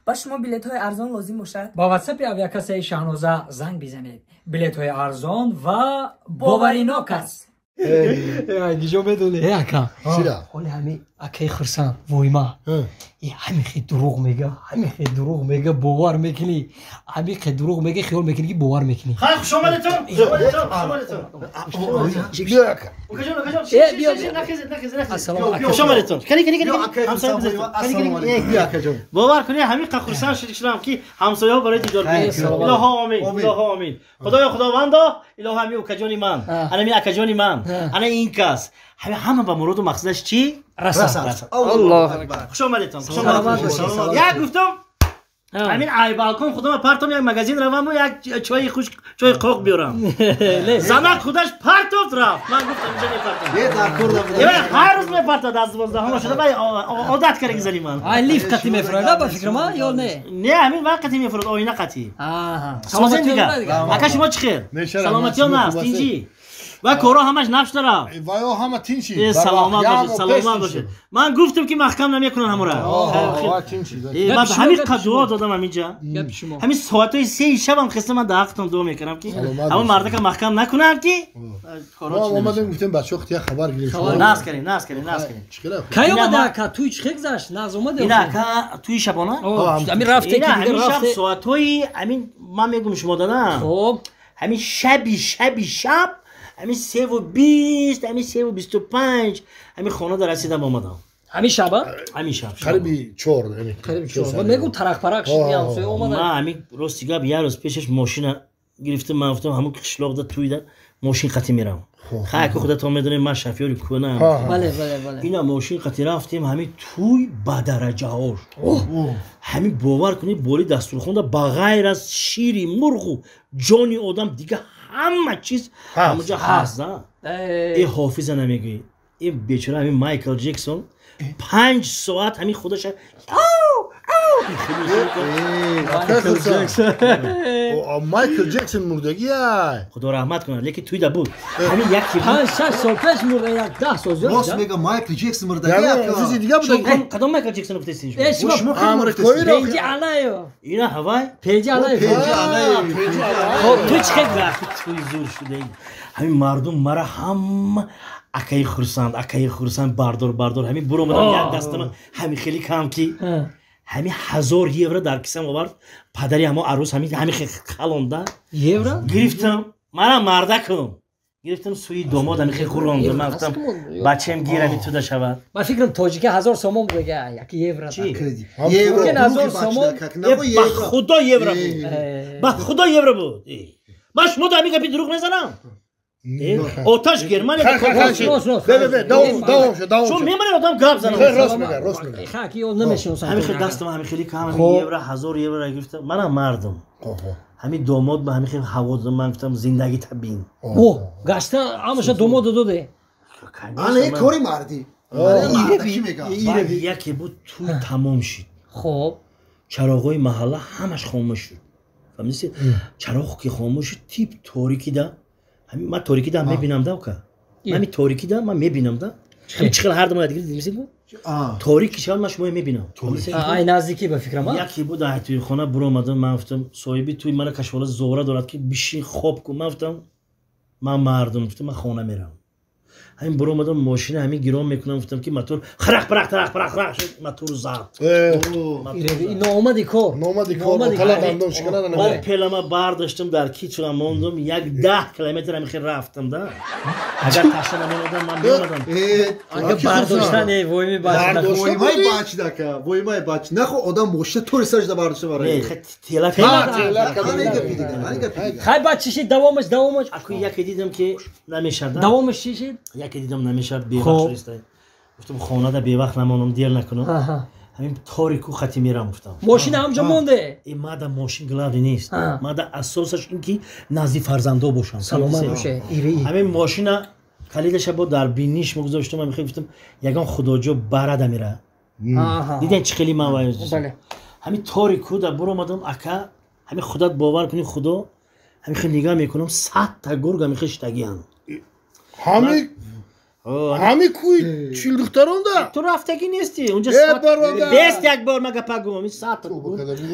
Ба шумо билетҳои арзон лозим бошад? Ба ватсапи авиакассаи Шаҳноза занг бизанед. Билетҳои арзон ва боваринок аст. Гиҷо медонӣ? Ака, ҳоли ҳами акаи Хурсанд войма ҳамихе дурӯғ мега, ҳамихе дурӯғ мега, бовар мекунӣ, ҳамихе дурӯғ мега, хиёл мекунӣ, ки бовар мекунӣ. Хай, хуш омадетон, хуш омадетон. Бовар кунӣ, ҳамиқа хурсанд шудам, ки ҳамсояҳо барои дидор. Илоҳо омин, илоҳо омин. Худоё, худовандо, илоҳо, ҳами укаҷони ман, анами акаҷони ман, ана ин кас ҳама ба муроду мақсадаш чӣ расад. Хуш омадетон. Як гуфтам, ҳамин ай балкон худама партом, як магазин раваму як чойи хушк, чойи қоқ биёрам. Занак худаш партофт, рафт. Ман гуфтам, инҷа мепартам, ҳар рӯз мепартад, аз 12-ҳама шуда одат кардаги зани ман. Ай лифт қати мефурояд, ба фикрама, ё не? Не, ҳамин вақт қати мефурод, оина қати. Саломатӣ дига, ака, шумо чӣ хел? Саломатиён аст, тинҷӣ ва коро ҳамаш нафшуда рафт. Ваё ҳама тинчи. Саломат бошед, саломат бошед. Ман гуфтам, ки маҳкам намекунан ҳамура. Ман ҳамин қад дуо додам ҳаминҷа, ҳамин соатҳои 3-и шабам хеста, ман дар ҳақтон дуо мекунам, ки ҳамон мардака маҳкам накунанд, ки омадем, гуфтем, бачаҳо як хабар гирем. Наз кардем, наз кардем, наз кардем. Кай омада, ака? Туй чӣ хел гузашт? Наз омада? Ина, ака, туи шабона ҳамин рафте. Ҳамин шаб соатҳои ҳамин, ман мегум, шумо додам, ҳамин шаби шаб, ҳамин 3:20, ҳамин 3:25 ҳамин хона дар расидам, омадам. Ҳамин шаба? Ҳамин шаб. Қариби 4. Қариби 4. Ман мегум, тарақпарақ шуд, ҳамсоя омада. Ман ҳамин, рости гап, як рӯз пешаш мошина гирифтам. Ман гуфтам, ҳамун қишлоқда туйда мошин қатӣ мерам. Хай, ку худатон медонед, ман шофёри кӯнаам. Бале, бале, бале. Ина мошин қатӣ рафтем, ҳамин туй ба дараҷаҳош. Ҳамин, бовар кунед, бори дастурхонда ба ғайр аз шири мурғу ҷони одам дига ҳама чиз ҳамаҷо ҳаст. Э ҳофиза намегӯӣ, ин бечора ҳамин Майкл Ҷексон 5 соат ҳамин худаша. Майкл Ҷексон мурдагия. Худо раҳмат кунад, лекин туйда буд ҳамин як. 5-6 сол пеш мурда, як 10 сол зиёд. Рост мега, Майкл Ҷексон мурдагия. Чизи дига буда. Кадом Майкл Ҷексон гуфтесин? Пенҷи Алаев. Ина ҳавай. Пенҷи Алаев. Хоб, ту чӣ хел туй зур шуда. Ҳамин мардум мара ҳама акаи Хурсанд, акаи Хурсанд, бардор, бардор. Ҳамин буромадам, як дастама ҳамин хеле кам, ки ҳамин 1000 евро дар кисам овард падари ҳамо арӯс, ҳамин халонда. Евро? Гирифтам, манам мардакум, гирифтам, сӯи домод ҳамин хел хурондам. Ман гуфтам, бачаем, гирами туда шавад. Ба фикрам, тоҷика 1000 сомон буга, як евро. Ба худо, евро буд, ба худо, евро буд. Ман шумо ҳамин гапи дурӯғ мезанам? Оташ Германия. Чун мемонед, одам гап занам. Ҳамин хел дастам, ҳамин хели кам евро, 1000 евро гирифтам. Манам мардум, ҳамин домод ба ҳамин хел ҳаво додам. Ман гуфтам, зиндагита бин. Гашта ҳамаша домода доде. Ана кори мардӣ. Яке буд, туй тамом шид. Хоб. Чароғҳои маҳалла ҳамаш хомӯш шуд. Фаҳмидӣ? Чароғ ки хомӯш шуд, тип торикида, ман торикида мебинам да, ука, ҳамин торикида ман мебинам да, ҳамин чӣ хел ҳар дам дигар дидимсин, торик ки шавад, ман шумоя мебинам. Ай наздикӣ, ба фикрам. Яке буд, ай туи хона буромадам. Ман гуфтам, соҳиби туй мара кашвола зора дорад, ки бишин, хоб кун. Ман гуфтам, ман мардум, гуфтам, ман хона мерам. Ҳамин буромадам, мошина ҳамин гирон мекунам, гуфтам, ки мотор харах парах тарах парах парах шуд, мотор зад. Ноомади кор. Номади кор. Пелама бардоштам, дар кичула мондум, як 10 километр ҳамин хел рафтам да. Агар ташна намеомадам, ман меомадам. Агар бардоштан, войми. Воймай бачдака, воймай бач нахо, одам мошина тори сажда бардошта барои. Тела. Хай, баъд чӣ шид? Давомаш, давомаш. Аку яке дидам, ки намешад. Давомаш чӣ шид? Яке дидам, намешад, бевақт шудиста. Гуфтам, хонада бевақт намонам, дер накунам, ҳамин торику хати мерам, гуфтам. Мошина ҳамҷо монде? Э, мада мошин главный нест, мада асосаш ин ки назди фарзандо бошам. Саломат боше. Ҳамин мошина калидаша бо дар биниш гузоштам, ҳамин гуфтам, ягон худоҷо барада мера. Диден, чӣ хели ман ҳамин торику да буромадам, ака, ҳамин худат бовар кунӣ, худо, ҳамин хел нигаҳ мекунам, 100-та гург ҳамин хел шитагианд. Ҳамин. Ҳами кӯи чилдухтаронда? Ту рафтагӣ нестӣ. Унҷа бест як бор ма гапа гум. Ҳами сад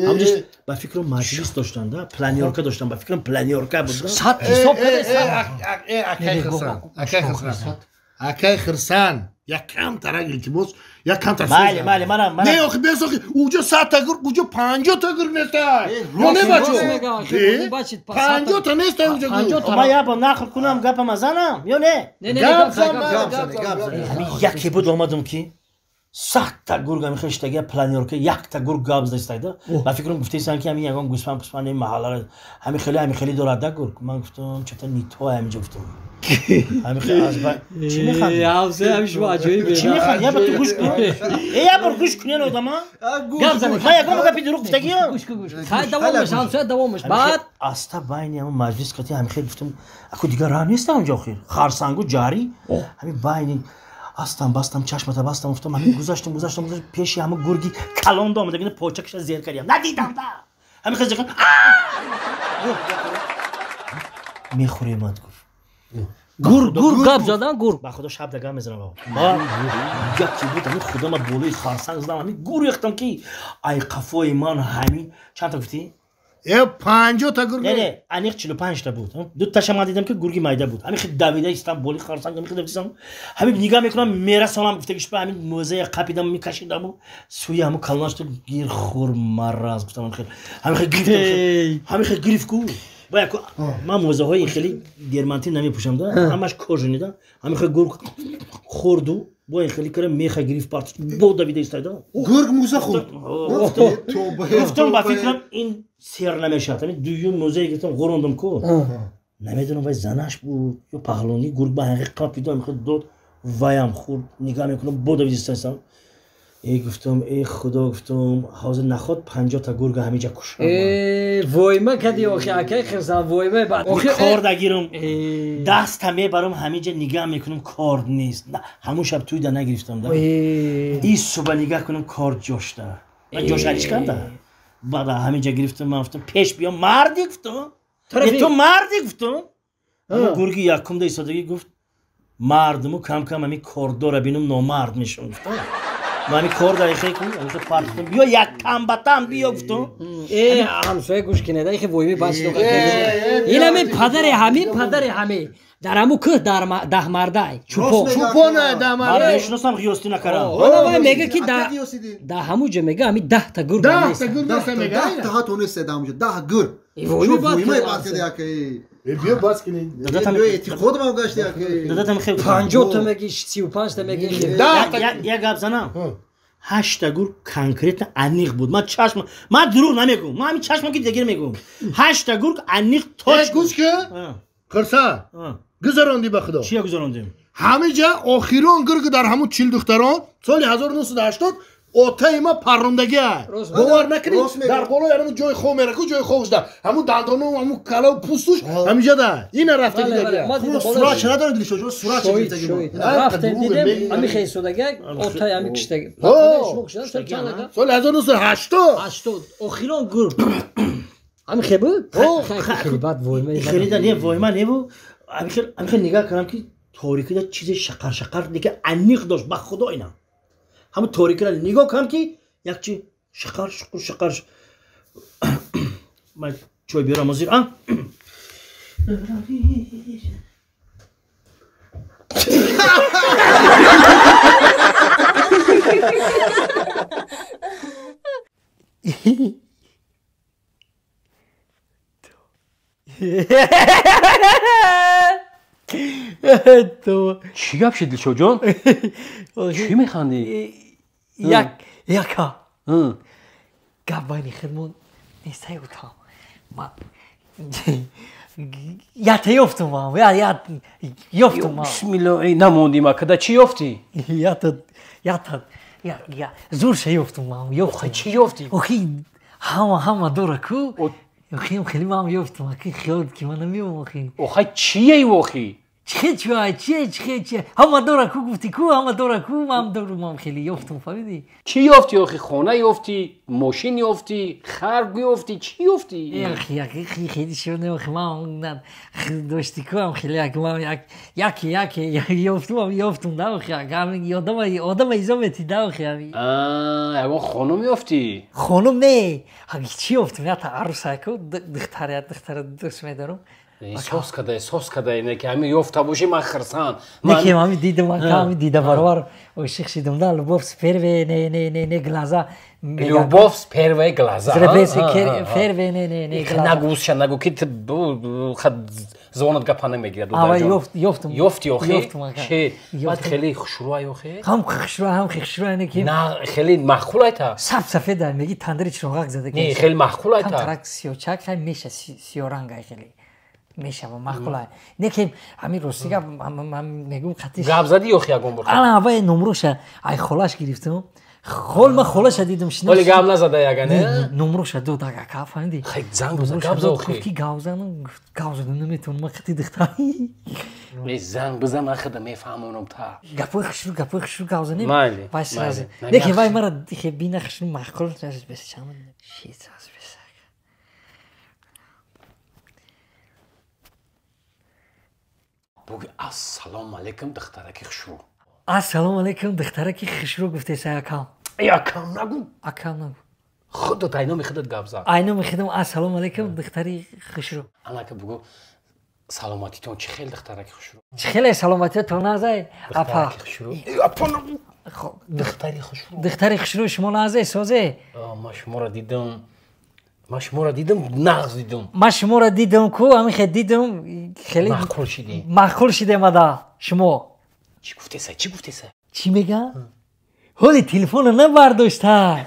ҳамҷа ба фикрам маҷлис доштанда, планёрка доштан, ба фикрам планёрка буд. Сад ҳисоб каде сад. Акай Хирсан, акай Хирсан. Акай Хирсан, як камтарак илтимос, як камтар. Майли, майли, манам, манам. Не, охи бес охи, уҷо 100 та гург, уҷо 50 та гург нестай. Не бачо. 50 та нестай уҷо гург. Ма я бо нақл кунам гапама занам ё не? Не, не, гап зан, гап зан. Яке буд омадам ки 100 та гург ами хештага планёрка, як та гург гап застайда. Ба фикрам гуфтесан ки ами ягон гӯсфанд пусфанд ин маҳаллара ҳами хеле ҳами хеле дорад да гург. Ман гуфтам чата нито ҳамиҷо гуфтам. Ҳами хеле аз ба чӣ механдӣ? Ҳамсоя ҳами шумо аҷоиб. Чӣ механдӣ? Я ба ту гӯш кун. Э, я бор гӯш кунен одама. Гап зан. Ман ягон гапи дурӯғ гуфтагиам. Гӯш кун, гӯш кун. Хай давом меш, ҳамсоя давом меш. Баъд аста байни ҳамон маҷлис қати ҳами хеле гуфтам, аку дигар раҳ нест онҷо охир. Харсангу ҷарӣ. Ҳами байни астам бастам чашмата бастам гуфтам ҳамин гузаштам гузаштам пеши ҳама гурги калон омада гина почакаша зер кардям надидам да ҳамин хел зер мехӯремад гуфт гург гург гап задан гург ба худо шаб дагам мезанам ма яке буд ҳамин худама болои харсанг задам ҳамин гурехтам ки ай қафои ман ҳамин чанд та гуфтӣ? Э, 50 та гург. Не, не, аниқ 45 та буд. Ду таша ман дидам ки гурги майда буд. Ҳамин хел давида истам боли харсанг ҳамин хел давидам. Ҳамин нигаҳ мекунам мерасонам гуфтагиш ба ҳамин мӯзая қапидам мекашидаму сӯи ҳамун калонаш ту гир хур мараз гуфтам ҳамин хел. Ҳамин хел гирифтам. Ҳамин хел гирифт ку. Ба яку ман мӯзаҳои хеле дермантин намепӯшам да. Ҳамаш кожаный да. Ҳамин хел гург хӯрду бо ин хеле кара меха гирифт парт бо давида истайда. Гург мӯза хӯрд. Гуфтам ба фикрам ин сер намешавад. Ҳамин дуюм мӯзае гирифтам ғурондам ку. Намедонам вай занаш буд ё паҳлонӣ гург ба ҳақиқат қапида ҳамин хел дод ваям хӯрд. Нигаҳ мекунам бо давида истайсам. Э гуфтам э худо гуфтам ҳозир наход 50 та гурга ҳамиҷа кушам. Э войма кади охи акай Хирсан войма баъд охи корда гирам даста мебарам ҳамиҷа нигаҳ мекунам корд нест. Ҳамун шаб туйда нагирифтам да. И суба нигаҳ кунам корд ҷошта. Ман ҷошариш кардам. Баъд ҳамиҷа гирифтам ман гуфтам пеш биё марди гуфтам. Ту марди гуфтам. Гурги якумда истодагӣ гуфт мардуму кам кам ҳамин кордора бинум номард мешавам гуфтам. Ман кор дар ихе кун, ихе парт кун. Биё як там ба там биё гуфтам. Э, ҳамсоя гӯш кинеда, ихе войми бач доқа. Ин ҳамин падари ҳамин, падари ҳамин. Дар ҳамун кӯҳ даҳмардай. Чупон. Чупона даҳмардай. Ман мешиносам ғиёстӣ накарам. Ҳоло вай мега ки дар ҳамун ҷо мега ҳамин 10 та гург нест. 10 та гург нест мега. 10 та ҳатто нест дар ҳамун ҷо. 10 гург. Войми бад када яке. Биё бас кунед. Биё эътиқод ма гашт яке. Дадатам хел 50 та меги, 35 та меги. Як гап занам. 8 та гург конкретно аниқ буд. Ман чашм, ман дурӯғ намегӯм. Ман ҳамин чашмам ки дигар мегӯм. 8 та гург аниқ точ. Гӯш ки? Хирсан. Гузарондӣ ба худо. Чия гузарондем? Ҳамиҷа охирон гург дар ҳамун 40 духтарон соли 1980 отаи ма паррондагиа. Бовар накунӣ дар болои ҳамун ҷои хоб мераку ҷои хоб шуда. Ҳамун дандону ҳамун калаву пӯстуш ҳамиҷа да. Ина рафта дидагиа. Сурат ча надоред дилшо ҷо сурат ча гирифтаги мо. Рафтем дидем ҳами хесодагиа отаи ҳами киштаги. Соли 1980. 80 охирон гург. Ҳами хе буд? Хеле бад войма. Хеле не войма не бу. Ҳами хел нигаҳ кардам ки торикида чизе шақар шақар дига аниқ дошт ба худо ина. Ҳамун торикиро нигоҳ кардам ки як чи шақар шуқур шақар. Ман чой биёрам ҳозир а? Чӣ гап шид Дилшодҷон? Чӣ механдӣ? Як яка. Гап байни худмон нестай гуфтам. Ман ята ёфтум ман, я ёфтум ман. Бисмилло, эй намондим акада чӣ ёфтӣ? Ята ята я зур ша ёфтум ман, ёфтум. Чӣ ёфтӣ? Охи ҳама ҳама дора ку. Охи хеле ман ёфтум, охи хиёл ки ман намеём охи. Охай чие охи? Чхе чуай, чхе чхе чхе. Ҳама дора ку гуфти ку, ҳама дора ку, ман дорум хеле ёфтум, фаҳмидӣ? Чӣ ёфтӣ охи? Хона ёфтӣ, мошин ёфтӣ, хар ёфтӣ, чӣ ёфтӣ? Эх, як хеле шуд, ох, ман дошти ку ам хеле як ман як як як ёфтум, ёфтум, да ох, як одам одам изомети да ох, ами. Аа, ягон хонум ёфтӣ? Хонум не, чӣ ёфтум? Я та арӯса ку, духтар, духтар дӯст медорам. Сос кадай, сос кадай, не ки ҳами ёфта бошӣ ман хирсан. Не ки ҳами дидам, ҳами дида баробар ошиқ шидам, да, любовь с первой, не не не не глаза. Любовь с первой глаза. Первой не не не глаза. Нагу ша, нагу ки хад звонат гапа намегирад. Ава ёфтум. Ёфти охи? Че, баъд хеле хушрӯай охи? Ҳам хушрӯ, ҳам хушрӯ, не ки. На, хеле маъқул айта. Саб сафед меги тандири чироғак зада. Не, хеле маъқул айта. Камтарак сиёчак хай меша сиёранг ай хеле. Мешава маъқул. Не ки ҳамин рости гап ман мегӯм қатиш. Гап задӣ охи ягон бор? Ана аввал номроша ай холаш гирифтам. Хол ман холаша дидам шинос. Ҳоли гап назада ягане? Номроша дод ака, фаҳмидӣ? Хай занг бизан, гап за охи. Гуфт ки гап занам, гуфт гап задам наметавонам, ман қати духтар. Не занг бизан, ман худа мефаҳмонам та. Гапои хушрӯ, гапои хушрӯ гап занем. Майли. Вай сразу. Не ки вай мара бина хушрӯ маъқул бес чанд. Шит аз бес. Буги ассалому алайкум духтараки хушрӯ. Ассалому алайкум духтараки хушрӯ гуфтеса акам. Эй акам нагу. Акам нагу. Худат айноми худат гап зад. Айноми худам ассалому алайкум духтари хушрӯ. Анака бугу саломатитон чӣ хел духтараки хушрӯ? Чӣ хеле саломатитон назай апа. Эй апа нагу. Духтари хушрӯ. Духтари хушрӯ шумо назай созе? Ман шуморо дидам. Ман шуморо дидам, нағз дидам. Ман шуморо дидам ку, ҳамин хел дидам, хеле маъқул шидӣ. Маъқул шидем ада шумо. Чӣ гуфтеса, чӣ гуфтеса? Чӣ мегӯям? Ҳоли телефонро набардошта.